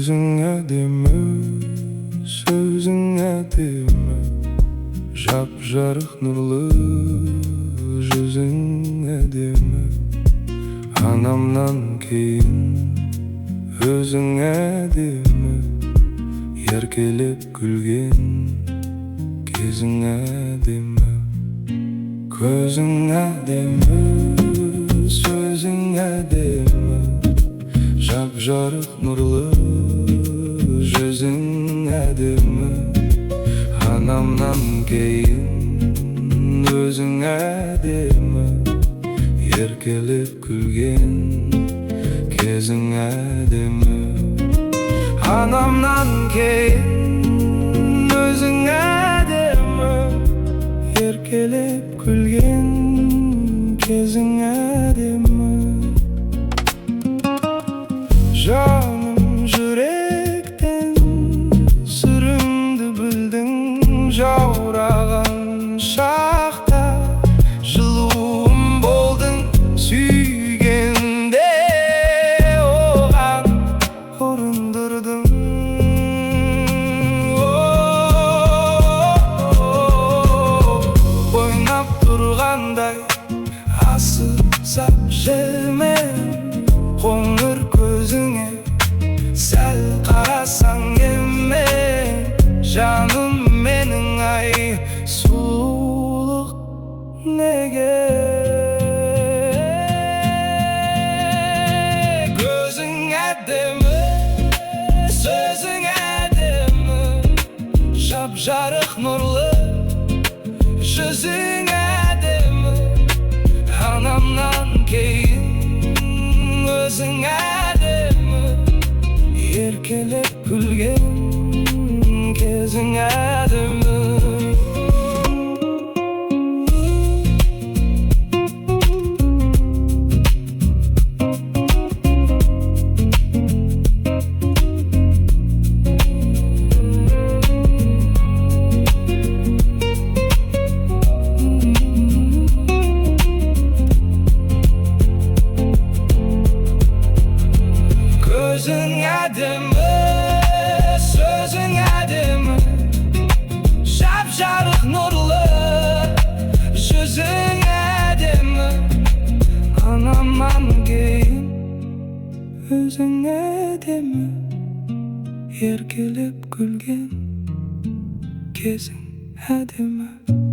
Көзің әдемі, сөзің әдемі, жап-жарық нұрлы жүзің әдемі. Анамнан кейін өзің әдемі, еркелеп күлген кезің әдемі. Көзің әдемі, сөзің әдемі, жап-жарық нұрлы жүзің әдемі. Анамнан кейін өзің әдемі, еркелеп күлген кезің әдемі. Анамнан кейін өзің әдемі, еркелеп күлген кезің әдемі. Жаным, жүректен сырымды білдің, жаураған шақта жылуым болдың, сүйгенде оған ұрындырдың. Ойнап тұрғандай асықса желмен, қоңыр көзіңе сәл қарасаң емен, жаным менің, ай, сұлулық неге? Көзің әдемі, сөзің әдемі, жап-жарық нұрлы жүзің әдемі. Анамнан кейін өзің әдемі, еркелеп күлген кезің әдемі. Көзің әдемі, сөзің әдемі, жап-жарық нұрлы жүзің әдемі. Анамнан кейін өзің әдемі, еркелеп күлген кезің әдемі.